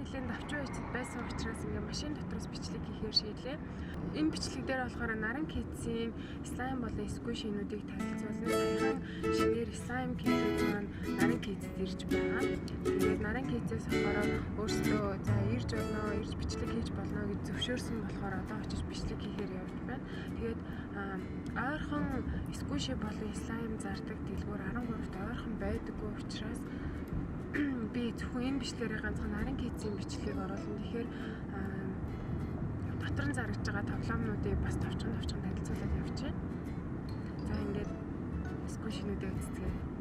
нэлээд давчуу ичд байсан учраас ингээ машин дотроос бичлэг хийхээр шийдлээ. Энэ бичлэг дээр болохоор Наран Kids-ийн slime болон squishy-нуудыг танилцуулна. Саяхан шинээр slime kit-үүд маань Наран Kids-д ирж байгаа. Тэгээд Наран Kids-ээс болохоор өөрсдөө за ирж болно, ирж бичлэг хийж болно гэж зөвшөөрсөн болохоор одоо очиж бичлэг хийхээр явж байна. Тэгээд ойрхон squishy болон slime зардаг дэлгүүр 13-т ойрхон байдаггүй учраас би зөвхөн энэ бичлэгээрээ ганцхан Наран Kids-ийн бичлэгийг оруулна. Тэгэхээр дотор нь зарагдж байгаа тоглоомнуудыг бас товчхон товчхон танилцуулаад явчихъя. За ингээд squishy-нуудыг үзцгээе.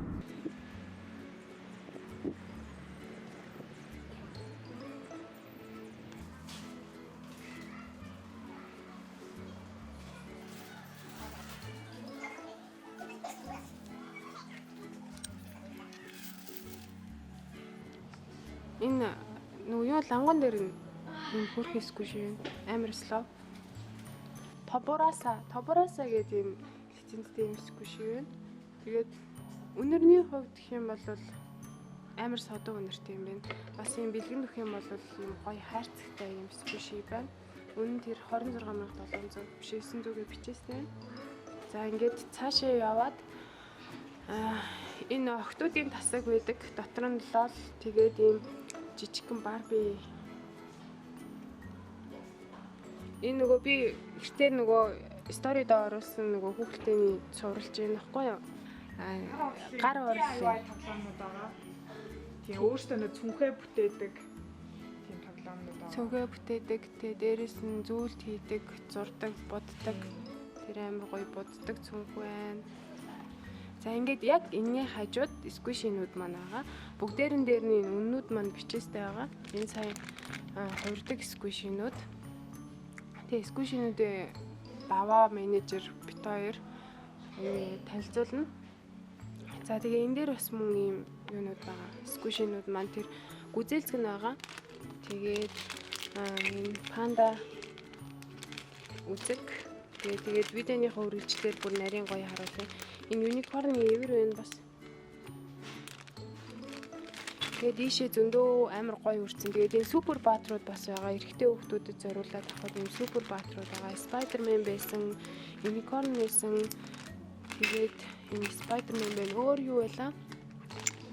Энэ нөгөө юу лангон дээр нь юм хөрх squishy юм. Амар slow. Тобураса, Тобураса гэдэг юм лицензтэй юм squishy юм. Тэгээд үнэрний хувьд гэх юм бол амар содон үнэртэй юм байна. Бас юм бэлгэн өгөх юм бол юм гоё хайрцагтай юм squishy байна. Үнэн тэр 26,700 биш 900-ийг бичээсэн. За ингээд цаашаа яваад энэ охтуудын тасаг байдаг. Дотор нь лол тэгээд ийм жижигхэн Барби. Энэ нөгөө би гэртээ нөгөө сторид оруулсан нөгөө хүүхэлдэйний цувралж байна байхгүй юу? Гар урлын тоглоомнууд байгаа. Тийм өөрсдөө нөө цүнхээ бүтээдэг тийм тоглоомнууд байгаа. Цүнхээ бүтээдэг, тэ дээрэс нь зүйлт хийдэг, зурдаг, буддаг. Тэр амар гоё буддаг цүнх байна. За ингээд яг энэний хажууд squishy-нууд маань байгаа. Бүгдээрэн дээр нь үннүүд маань бичээстэй байгаа. Энэ сая хувирдаг squishy-нууд. Тэгээ squishy-нуудээ даваа менежер бит хоёр танилцуулна. За тэгээ энэ дээр бас мөн ийм юунууд байгаа. Squishy-нууд маань тэр гүзээлзгэн байгаа. Тэгээд энэ панда үзэг. Тэгээд видеоныхоо үргэлжлэлээр бүр нарийн гоё харуулна. Энэ unicorn эвэр байна бас. Тэгээд ийшээ зөндөө амар гоё үрцэн. Тэгээд энэ супер баатрууд бас байгаа. Эрэгтэй хүүхдүүдэд зориулаад авах юм супер баатрууд байгаа. Spider-Man байсан, unicorn байсан. Тэгээд энэ Spider-Man байна. Өөр юу байлаа?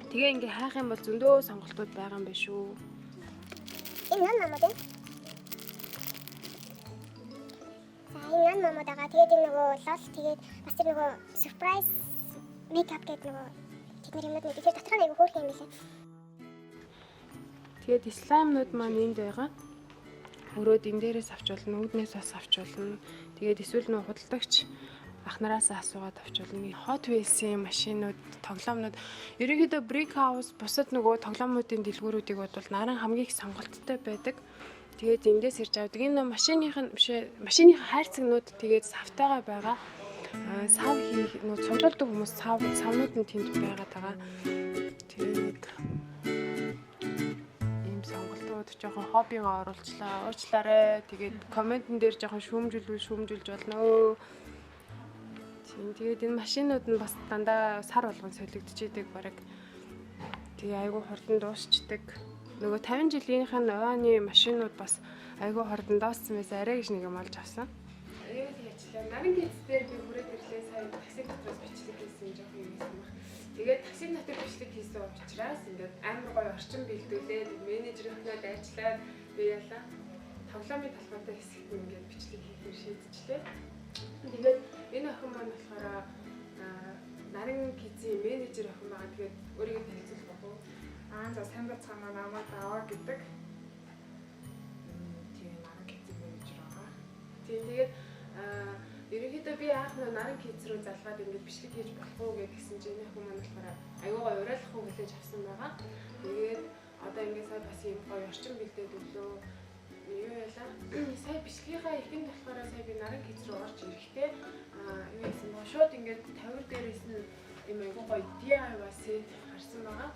Тэгээ ингээ хайх юм бол зөндөө сонголтууд байгаа юм байна шүү. Энэ нан мамууд байна. За энэ нан мамууд байгаа. Тэгээд энэ нөгөө лол тэгээд бас тэр нөгөө surprise makeup гэдэг нөгөө тэдний юмнууд нэг тэр дотор нь айгүй хөөрхөн юм билээ. Тэгээд слаймнууд маань энд байгаа. Өрөөд энэ дээрээс авч болно, үүднээс бас авч болно. Тэгээд эсвэл нөгөө худалдагч ах нараас асуугаад авч болно. Hot Wheels-ийн машинууд, тоглоомнууд ерөнхийдөө Brick House бусад нөгөө тоглоомнуудын дэлгүүрүүдийг бодвол наран хамгийн их сонголттой байдаг. Тэгээд эндээс ирж авдаг. Энэ машиных нь биш машиных хайрцагнууд тэгээд савтайгаа байгаа. Сав хийх нөгөө цуглуулдаг хүмүүс савнууд нь тэнд байгаад байгаа. Тэгээд ийм сонголтууд жоохон хоббигоо оруулчлаа. Уучлаарай. Тэгээд комментэн дээр жоохон шүүмжүүлвэл шүүмжүүлж болно. Тийм тэгээд энэ машинууд нь бас дандаа сар болгон солигдчихийдэг бараг. Тэгээ айгүй хурдан дуусчдаг. Нөгөө 50 жилийнх нь ойны машинууд бас айгүй хурдан дууссан байсан. Арай гэж нэг юм олж авсан. Юу хийчлээ. Наран Kids дээр би хүрээд ирлээ. Сая такси дотроос бичлэг хийсэн жоохон юм байсан баг. Тэгээд такси дотор бичлэг хийсэн учраас ингээд амар гоё орчин бэлдүүлээд менежер охиноо дайчлаад би ялаа. Тоглоомын талбайтай хэсэгт ингээд бичлэг хийхээр шийдчихлээ. Тэгээд энэ охин маань болохоор Наран Kids-ийн менежер охин байгаа. Тэгээд өөрийгөө танилцуулах болов уу? За сайн байцгаана уу, намайг Даваа гэдэг. Тийм Наран Kids-ийн менежер байгаа. Тийм тэгээд ерөнхийдөө би анх нөө Наран Kids рүү залгаад ингээд бичлэг хийж болох уу гэдгсэн чинь энэ охин маань болохоор айгүй гоё уриалах уу гэлээж авсан байгаа. Тэгээд одоо ингээд сая бас ийм гоё орчин бэлдээд өглөө. Юу ялаа? Сая бичлэгийнхаа эхэнд болохоор сая би Наран Kids рүү орж ирэхдээ юу яасан бэ? Шууд ингээд тавир дээрээс нь ийм айгүй гоё DIY set харсан байгаа.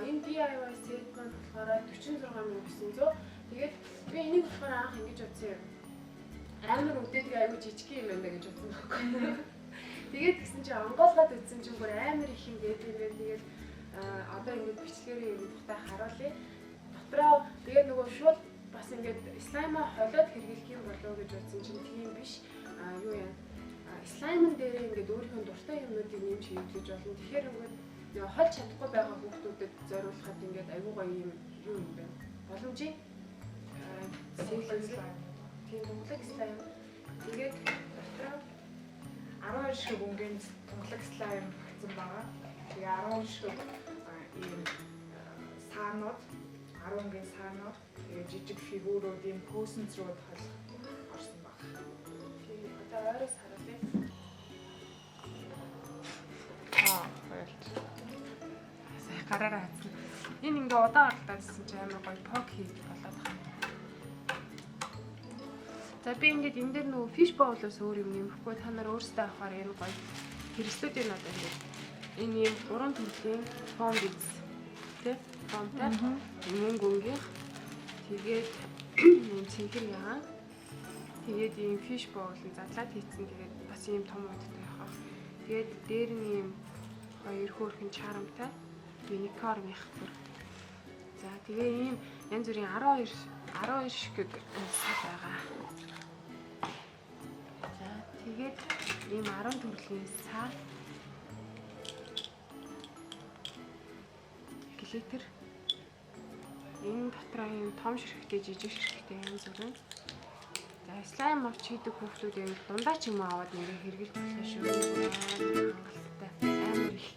Энэ DIY set маань болохоор 46,900. Тэгээд би энийг болохоор анх ингэж бодсон юм. Амар үдээдэг айгүй жижиг юм байна гэж бодсон байхгүй. Тэгээд тэгсэн чинь онгойлгоод үзсэн чинь бүр амар их юм гэдэг юм байна. Тэгээд одоо ингэж бичлэгээр юм тухтай харуулъя. Дотроо тэгээ нөгөө шууд бас ингээд slime аа холиод хэрэглэх юм болов уу гэж бодсон чинь тийм биш. А юу яа. Slime дээрээ ингээд өөрийнхөө дуртай юмнуудыг нэмж хэрэглэж болно. Тэгэхээр ингээд нөгөө холж чадахгүй байгаа хүүхдүүдэд зориулахад ингээд айгүй гоё юм юу юм бэ? Боломжийн slime. Тийм тунгалаг slime. Тэгээд дотроо 12 шиг өнгийн тунгалаг slime багтсан байгаа. Тэгээ 10 шиг ийм саанууд, 10 өнгийн саанууд, тэгээ жижиг фигурууд, ийм пөөсөнцрүүд холих орсон баг. Тийм одоо ойроос харуулъя. Аа, баярлалаа. Сая гараараа хатсан. Энэ ингээ удаан оролдоодсэн чинь амар гоё пок хийж болоод байгаа. За би ингээд энэ дээр нөгөө fish bowl-оос өөр юм нэмэхгүй та нар өөрсдөө авахаар энэ гоё хэрэгслүүдийг одоо ингээд энэ ийм гурван төрлийн foam beads тий foam-тай мөнгө өнгийнх тэгээд ийм цэнхэр ягаан тэгээд ийм fish bowl нь задлаад хийцэн тэгээд бас ийм том утгатай байх. Тэгээд дээр нь ийм хоёр хөөрхөн charm-тай unicorn-их бүр. За тэгээ ийм янз бүрийн 12 шиг сал байгаа. За тэгээд ийм 10 төрлийн саа glitter энэ дотроо ийм том ширхэгтэй жижиг ширхэгтэй янз бүрийн. За slime авч хийдэг хүүхдүүд юм дундаа ч юм уу аваад нэрээ хэрэгжилж болох шүү. Хангалттай амар их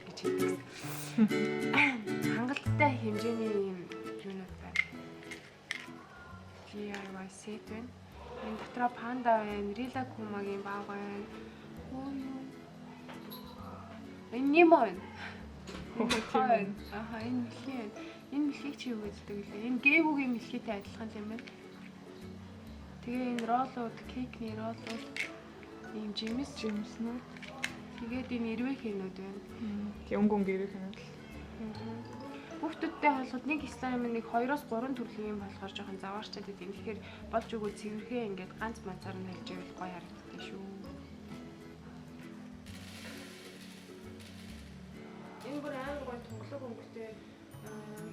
гэж хэлдэг. Хангалттай хэмжээний ийм юунууд байна. DIY set байна. Энэ дотроо панда байна, Rilakkuma-гийн баага байна. Өө юу? Энэ Немо байна. Тийм. Аха, энэ мэлхий байна. Энэ мэлхийг чи юу гэдэг лээ? Энэ Гэвүгийн мэлхийтэй адилхан юм байна. Тэгээ энэ роллууд, cake-ний роллууд, ийм жимс, жимснүүд. Тэгээд энэ эрвээхэнүүд байна. Тийм өнгө өнгө эрвээхэнүүд л. Хүүхдүүдтэй холбоод нэг slime нэг 2-оос 3 төрлийн юм болохоор жоохон заваарчаад идэв. Тэгэхээр болж өгөө цэвэрхээ ингээд ганц манцаар нь хэлж ивэл гоё харагддаг шүү. Энэ бүр амар гоё тунгалаг өнгөтэй.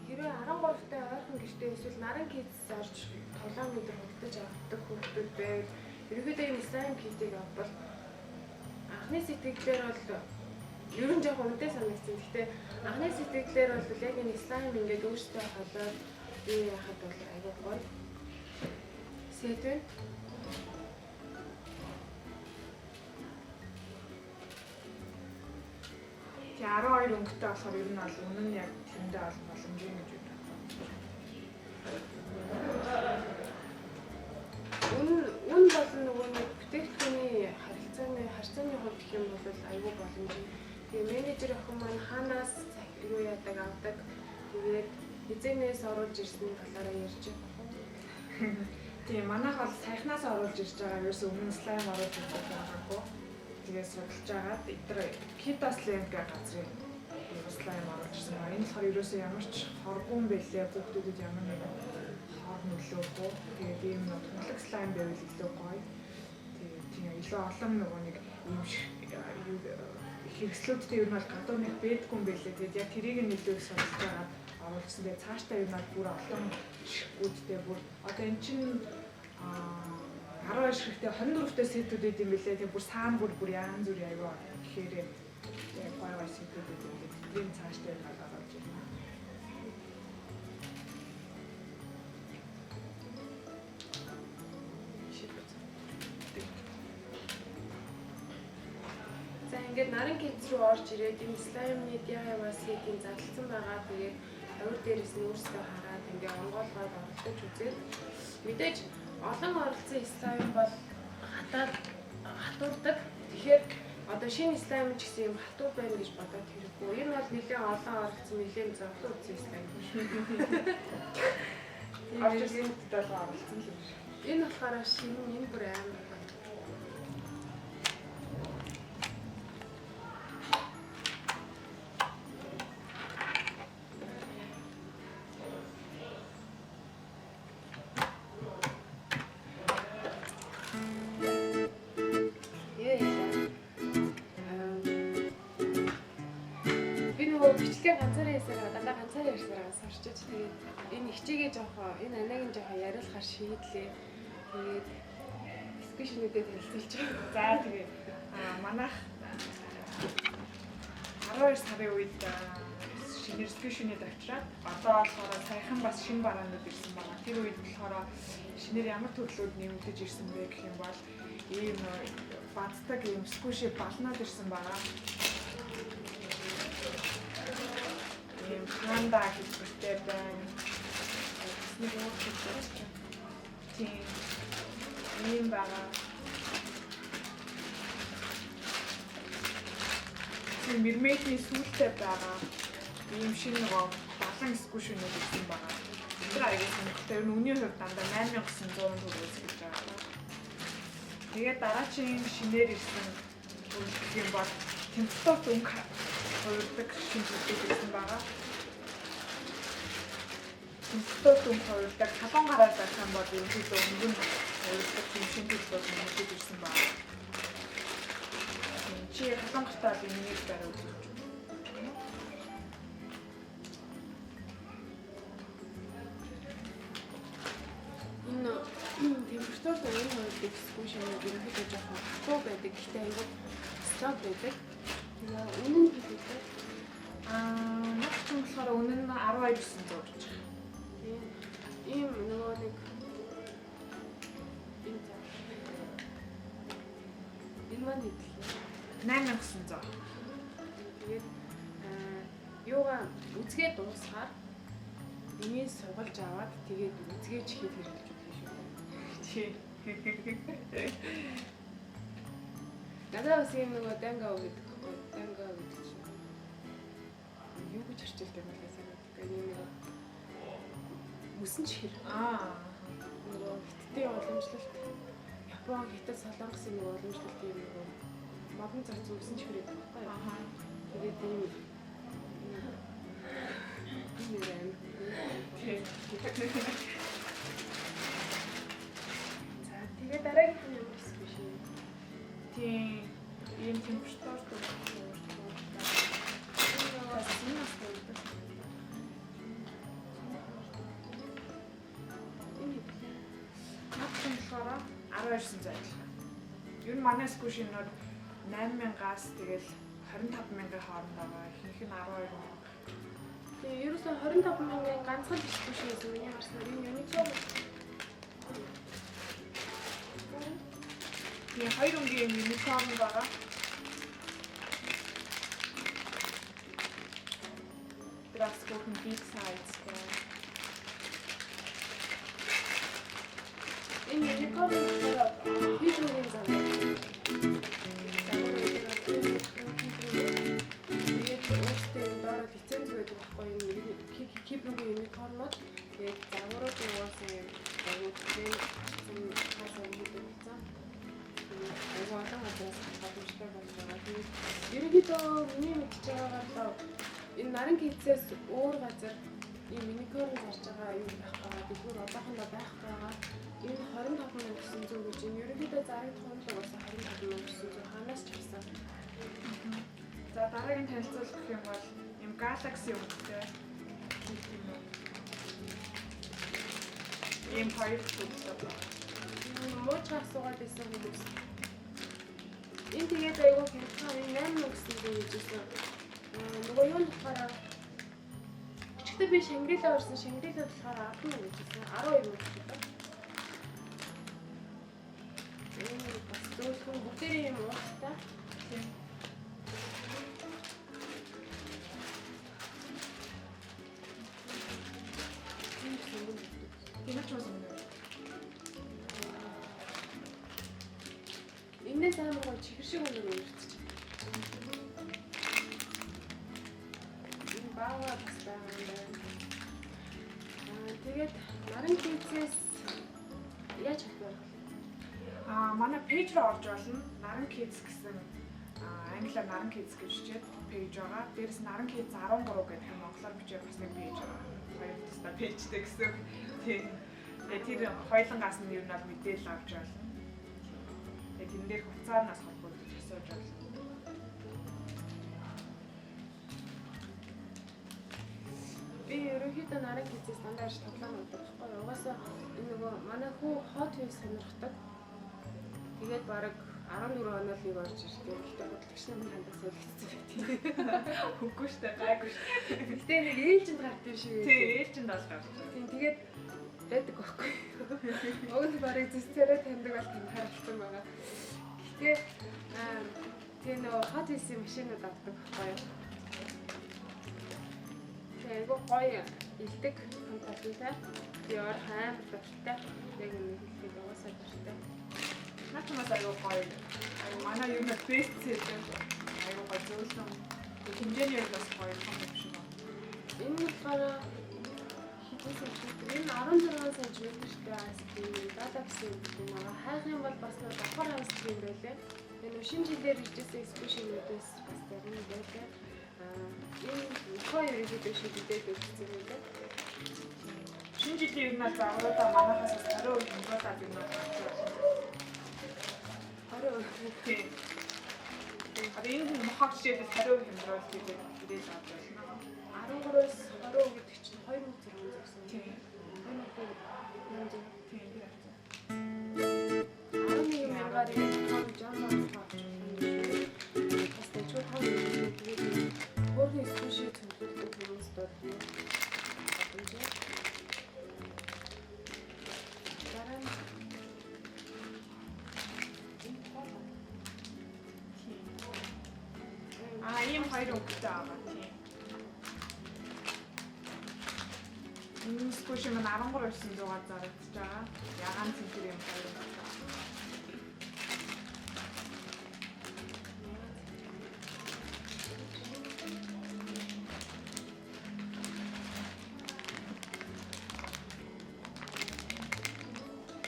Хэрвээ 13-тай ойрхон гэртээ эсвэл наран kids орж тулаан өдр худалдаж авдаг хүүхдүүд байвал ерөнхийдөө энэ slime kit-ийг авбал анхны сэтгэлээр бол ер нь жоохон үнэтэй санагдсан. Гэхдээ анхны сэтгэлээр бол яг энэ slime ингээд өөрсдөө холиод бие яхад бол айгүй гоё. Set байна. Тэгээ 12 өнгөтэй болохоор ер нь бол үнэн нь яг тэрэндээ бол боломжийн гэж боддог. Үн болон нөгөө нэг бүтээгдэхүүний харьцааны хувьд гэх юм бол айгүй боломжийн. Тэгээ менежер охин маань хаанаас юу яадаг авдаг. Тэгээд хизээнээс оруулж ирсэн талаараа ярьж байгаа. Тийм манайх бол саяхнаас оруулж ирж байгаа. Ерөөсөө өмнө slime оруулж ирдэг байгаагүй. Тэгээд судалж агаад эдгээр Kitas Land гэх газрын slime оруулж ирсэн. Энэ болохоор ерөөсөө ямар ч хоргүй юм бэлээ. Хүүхдүүдэд ямар нэгэн хор нөлөөгүй. Тэгээд ийм нэг тунгалаг slime байвал илүү гоё. Тэгээд тийм илүү олон нөгөө нэг ийм хэрэгслүүдтэй ер нь бол гадуур нэг бэдгүй юм бэлээ. Тэгээд яг тэрийг нь илүү их судалж агаад оруулсан. Тэгээд цаашдаа ер нь бол бүр олон ширхгүүдтэй бүр одоо эн чинь 12 ширхэгтэй 24-тэй сетүүд байд юм бэлээ. Тэгээд бүр саан бүр янз бүрийн аягүй гэхээр яг гоё гоё сетүүд байд юм бэлээ. Тэдний цаашдаа ер нь бол оруулж ирнэ. За ингээд наран kids рүү орж ирээд энэ slime-ны DIY set-ийг задлсан байгаа. Тэгээд авир дээрээс нь өөрсдөө хараад ингээ онгойлгоод оролдож үзээд мэдээж олон оролцсон slime бол хатуурдаг. Тэгэхээр одоо шинэ slime ч гэсэн юм хатуу байна гэж бодоод хэрэггүй. Энэ бол нэлээд олон оролцсон, нэлээд зовлон үзсэн slime шүү. Орж ирсэн хүмүүсд бол оролцсон л юм шиг. Энэ болохоор шинэ, энэ бүр амар гоё. Би нөгөө бичлэгээ ганцаараа ярьсараа дандаа ганцаар ярьсараа сурчиж тэгээд энэ хичээгээ жоохоо энэ анагийн жоохоо яриулахар шийдлээ. Тэгээд дискшнүүдэд танилцуулж байгаа. За тэгээд манайх 12 сарын үед шинээр дискшнүүд авчираад одоо болохоор саяхан бас шинэ бараанууд ирсэн байгаа. Тэр үед болохоор шинээр ямар төрлүүд нэмэгдэж ирсэн бэ гэх юм бол ийм баддаг ийм скуши балнаад ирсэн байгаа. Ийм панда хэлбэртэй байна. Нэг өөр хэлбэр. Тийм. Ийм байгаа. Тийм мермейдний сүүлтэй байгаа. Ийм шинэ нөгөө балан скушнууд ирсэн байгаа. Тэр аягүй сонирхолтой. Ер нь үнийн хувьд дандаа 8900 төгрөгөөс гэж байгаа. Тэгээд дараачийн шинээр ирсэн төрөл гэх юм бол температурт өнгө хувирдаг шинэ төрөл ирсэн байгаа. Температурт өнгө хувирдаг, халуун гараар байх юм бол ерөнхийдөө өнгө нь хувирдаг тийм шинэ төрөл бол нэмэгдэж ирсэн байгаа. Чи халуун гартаа бол энийг бариад үзэж байна. Энэ температурт өнгө хувирдаг скушнууд ерөнхийдөө жоохон хатуу байдаг. Гэхдээ аягүй сток байдаг. Тэгээ үнэн нь хэд вэ? Наад чинь болохоор үнэн нь 12900 гэж байна. Тийм. Ийм нөгөө нэг энэ за. Энэ маань хэд лээ? 8900. Тэгээд юугаа үзгээ дуусгаар энийг сугалж аваад тэгээд үзгээ чихээд хэрэглэж өгөх юм шүү дээ. Тийм. Надад бас юм нөгөө данга гэдэг байхгүй данга гэдэг чинь юу гэж орчуулдаг юм бэ сайн мэдгүй. Энэ нөгөө мөсөн чихэр. Нөгөө хятадын уламжлалт Япон, Хятад, Солонгосын нөгөө уламжлалт юм нөгөө модон зарц мөсөн чихэр гэдэг байхгүй юу? Тэгээд ийм юм юм. Тийм. За тэгээд дараагийн нь ямар хэсэг биш юм? Тийм. Ийм температурт өнгө хувирдаг. Бас энэ бас байдаг. Энэ хэд лээ? Наад чинь болохоор 12900 адилхан. Ер нь манай скушинууд 8000-аас тэгэл 25000-ын хооронд байгаа. Ихэнх нь 12000. Тэгээ ерөөсөө 25000-ын ганцхан скушин гэсэн миний харснаар энэ unicorn. Тийм, хоёр өнгийн unicorn байгаа. Тэр бас гүхэн big size гэх. Энэ unicorn болохоор хижүүрийн зам. Тэгээд өөртөө энэ доороо лиценз байдаг байхгүй юу? Киприйн unicorn-ууд тэгээд загварууд нь угаасаа юм айгуу тийм хаа хийдэг болсон. Айгуу олон газраас боломжтой болж байгаа. Тэгээд ерөнхийдөө миний мэдж байгаагаар л энэ Наран Kids-ээс өөр газар ийм unicorn зарж байгаа юм байхгүй байгаа. Дэлгүүр одоохондоо байхгүй байгаа. Энэ 25900 гэж энэ ерөнхийдөө зарагдах үнэ л угаасаа 25900 ханаас ч авсан. За дараагийн танилцуулах гэх юм бол ийм Galaxy өнгөтэй. Ийм хоёр төрөлтэй байна. Муучгаа асуугаад байсан хүмүүс. Энэ тэгээд айгүй хямдхан энэ 8900 гэж байсан. Нөгөө юу нь болохоор өчигдөр би Шангрила орсон. Шангрила болохоор 10,000 гэж байсан. 12,000 гэж байна. Энэ бас зөөлхөн бүгдээрээ юм уустай. Тийм. Тийм сонирхолтой. Тийм ч бас үнэ. Энээс амар гоё чихэр шиг өнөр өртөж. Энэ баага бас байгаа юм байна. Тэгээд Наран Kids-ээс яаж холбоо вэ? Манай пэйж руу орж болно. Наран Kids гэсэн англиар Наран Kids гэж бичээд пэйж байгаа. Дээрээс Наран Kids 13 гэдэг нь монголоор бичээд бас нэг пэйж байгаа. Хоёр тусдаа пэйжтэй гэсэн. Тийм. Тэгээд тэр хоёулангаас нь ер нь бол мэдээлэл авч болно. Тэгээд тэрэн дээр хуцаарнаас холбогдож асууж болно. Ерөнхийдөө наран хийзээс дандаа ирж тоглоом авдаг байхгүй юу? Угаасаа энэ нөгөө манай хүү Hot Wheels сонирхдаг. Тэгээд бараг 14 оноо л нэг орж ирдэг. Гэхдээ худалдагч нар нь хандаж солигдсон байдаг. Үгүй штэ, гайгүй штэ. Гэтэ нэг ээлжинд гарт юм шиг Тий, ээлжинд бол гарч байгаа. Тийм, тэгээд байдаг байхгүй юу? Уг нь бараг зүсцээрээ таньдаг бол таньхаар болсон байгаа. Гэтэ тэгээ нөгөө Hot Wheels-ийн машинууд авдаг байхгүй юу? Тэгээ айгүй гоё илдэг том талтай. Тэгээ орох амар дуртай. Яг үнэ хэлэхэд угаасаа дуртай. Наад чамаас айгүй гоё. Айгүй манай ер нь best seller айгүй гоё зөөлөн. Хэмжээний хувьд бас гоё том юм шиг байна. Энэ нь болохоор хэдэн сантиметр? Энэ 16 сантиметртэй ice cream, Galaxy гэдэг юм аа. Хайх юм бол бас нэг давхар ice cream байлаа. Энэ шинэ жилээр иржсэн squishy-нүүдээс бас зарим нь байлаа. Энэ нохоо ерөнхийдөө шийдээд өгсөн юм байна. Шинэ жилийн ер нь бол загваруудаа манайхаас бас 20% хямдруулаад ер нь бол авч байна. 20%. Тийм. Одоо энэ нохоог жишээлбэл 20% хямдруулалт хийгээд ирээд авч байна. 13-аас 20% гэдэг чинь 2600 гэсэн. Тийм. 2600. Тийм, тэр авч. 11 мянгаар ийм том jumbo нохоо авч болно шүү. Бас дэжгүй том юм. Тэгээд хөөрхөн squishy цуглуулдаг хүмүүст бол боломжтой. Дараа нь энэ хоол. Тийм. Аа, ийм хоёр өнгөтэй байгаа тийм. Энэ squishy маань 13,900-аар зарагдаж байгаа. Ягаан цэнхэр юм хоёр өнгөтэй.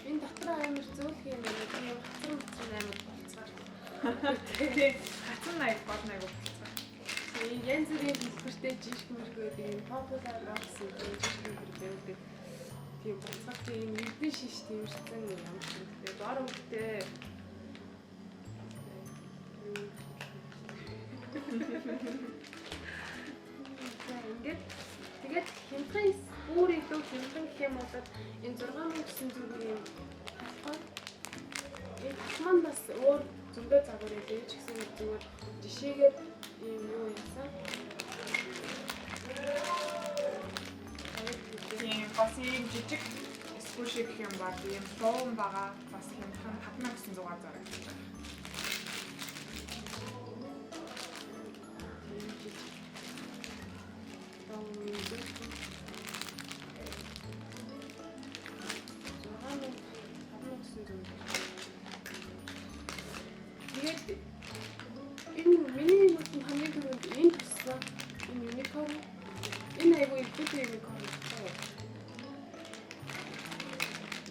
Энэ дотор амар зөөлх юм байна. Тийм хацар мацар амар болцоор. Тийм. Хацсан аяг гол аяг болцсон. Тийм янз бүрийн хэлбэртэй жижиг мэрэг байдаг юм. Popular box гэдэг жижиг мэрэг байдаг. Тийм болцоор тийм нэгдэн шиш тэмэрсэн юм шиг хэрэгтэй. Дор өнгөтэй. За ингээд тэгээд хямдхан бүр илүү хямдхан гэх юм бол энэ 6900 юм талхай. Энэ талх маань бас өөр зөндөө загвар байлээ ч гэсэн зүгээр жишээгээр ийм юу яасан. Тийм, бас ийм жижиг squishy гэх юм бол ийм луун байгаа. Бас хямдхан 5900-аар зарагдаж байгаа. Тийм жижиг. Луун зөндөө. 6900. Тэгээд энэ миний нүдэнд хамгийн түрүүнд энэ туссан энэ unicorn энэ айгүй илбэтэй unicorn гэсэн.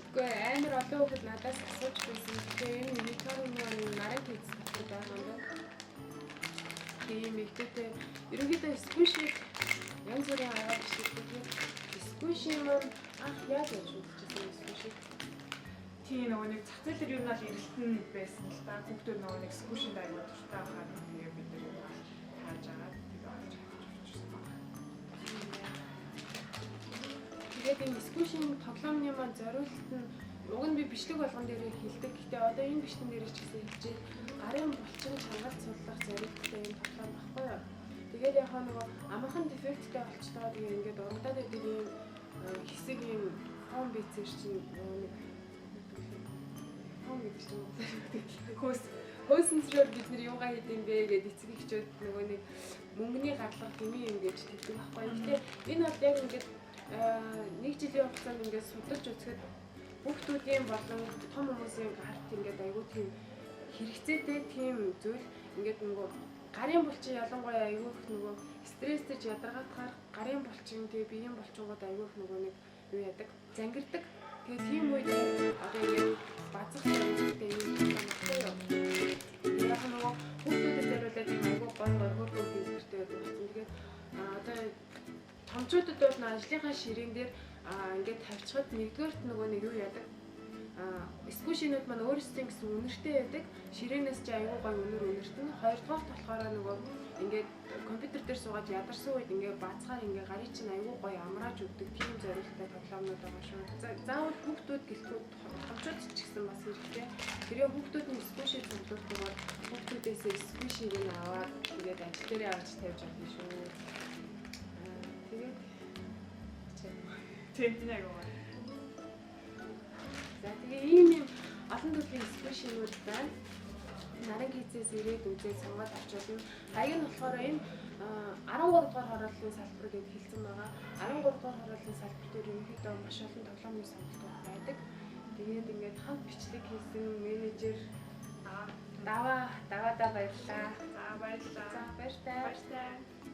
Үгүй амар олон хүүхэд надаас асууж байсан. Тэгээ энэ unicorn маань наран хийц дотор байгаа юм байна. Тийм илбэтэй ерөнхийдөө squishy янз бүрийн аваад шийддэг. Squishy маань анх яаж яаж мэдчихсэн squishy? Тийм, нөгөө нэг зах зээл дээр ер нь бол эрэлтэн байсан л да. Хүүхдүүд нөгөө нэг squishy-нд аягүй дуртай байхаар тэгээ бид нар ер нь бол тааж агаад тэгээ олж авч авчихсан байна. Тэгээд энэ squishy-ийн тоглоомны маань зориулалт нь уг нь би бичлэг болгон дээр хэлдэг. Гэтэ одоо энэ бичлэг дээр ч гэсэн хэлж гарын булчин чангалт судлах зорилготой энэ тоглоом багхгүй юу? Тэгээд яхаа нөгөө амархан дефекттэй болчлоо. Тэгээ ингээд урагдаад байдаг ийм хэсэг ийм фон бицэр чинь нөгөө нэг фон гэдэг чинь Хөөс хөөсөнсрөөр бид нар юугаа хийдэм бэ гэд эцэг эхчүүд нөгөө нэг мөнгөний гардлага гэмээ юм гэж тэгдэг байхгүй. Гэтэ энэ бол яг ингээд нэг жилийн хугацаанд ингээд судалж үзэхэд хүүхдүүдийн болон том хүмүүсийн гарт ингээд айгүй тийм хэрэгцээтэй тийм зүйл ингээд нөгөө гарын булчин ялангуяа айгүй их нөгөө стресстэй ядаргаатахаар гарын булчин тэгээ биеийн булчингууд айгүй их нөгөө нэг юу яадаг зангирдаг. Тэгээ тийм үед одоо ингээд базах хэрэгтэй юм байхгүй юу? Яг нөгөө хүүхдүүдэд зориулаад юм айгүй гой гой хөр хөр хэлбэртэй байдаг болсон. Тэгээд одоо томчуудад бол ажлынхаа ширээн дээр ингээд тавьчихад нэгдүгээрт нөгөө нэг юу яадаг? Squishy-нууд маань өөрсдийн гэсэн үнэртэй байдаг. Ширээнээс чи айгүй гой үнэр үнэртэн. Хоёрдугаарт болохоор нөгөө ингээд компьютер дээр суугаад ядарсан үед ингээд баацгаар ингээд гарын чинь аягүй гоё амрааж өгдөг тийм зориулттай тоглоомнууд байгаа шүү. Заавал хүүхдүүд гэлтүүд томчууд ч гэсэн бас хэрэгтэй. Тэрээ хүүхдүүд нь squishy цуглуулдаг бол хүүхдүүдээс squishy-г нь аваад тэгээд ажил дээрээ авч тавьж авах шүү. Тэгээд Тийм, энэ аягүй гоё. За, тэгээ ийм юм олон төрлийн squishy-нууд байна. Наран хийцээс ирээд үзээд сонгоод авч болно. Хаяг нь болохоор энэ 13 дугаар хорооллын салбар гэдээ хэлсэн байгаа. 13 дугаар хорооллын салбар дээр ерөнхийдөө маш олон тоглоомны сонголтууд байдаг. Тэгээд ингээд хамт бичлэг хийсэн менежер Даваа, Даваадаа баярлалаа. За, баярлалаа. За, баяртай. Баяртай.